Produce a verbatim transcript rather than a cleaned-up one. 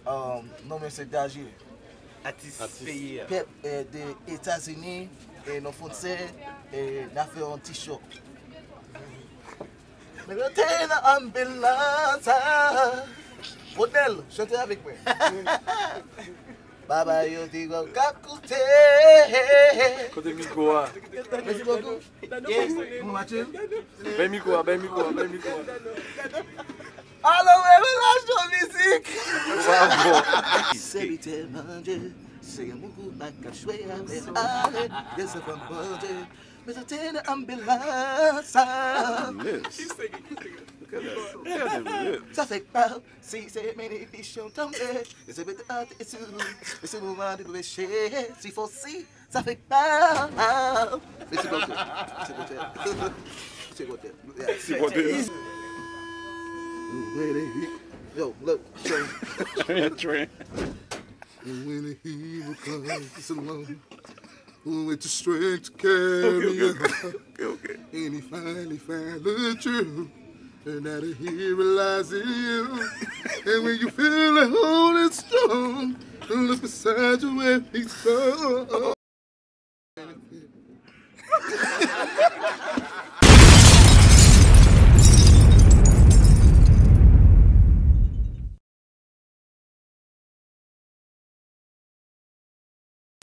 Um, non, men se Daje. Atis peyi a. Pèp eh, de Etazini, e nou fonse, e n a fè yon ti show. Men nou te nan anbilans. Rodnel, chante avèk mwen. Baba yo di w ka koute. Kote mikwo a? Mèsi bokou. Yes. Moun Matil. Bay mikwo a, bay mikwo a, bay mikwo a. Alo, revelasyon mizik. Bravo. Sèvitè Bondye, se yon mouvman k ap jwe avè ale, de se fanm Bondye. Men sa te nan anbilans. Yes. Look at that. Look at that. Sa fè pa si se benediksyon tonbe. E se pete ate sou, e se mouvman de peche, si fò si. Sa fè pa. Mèsi bokou. Mèsi bokou. Mèsi bokou. Yeah. Mèsi bokou. Yo, look. Train, train. When the evil comes along, who with the strength to carry me out? Okay, okay. And he finally found the truth. And now that he realizes you. And when you feel the holding strong, look beside you where he's gone.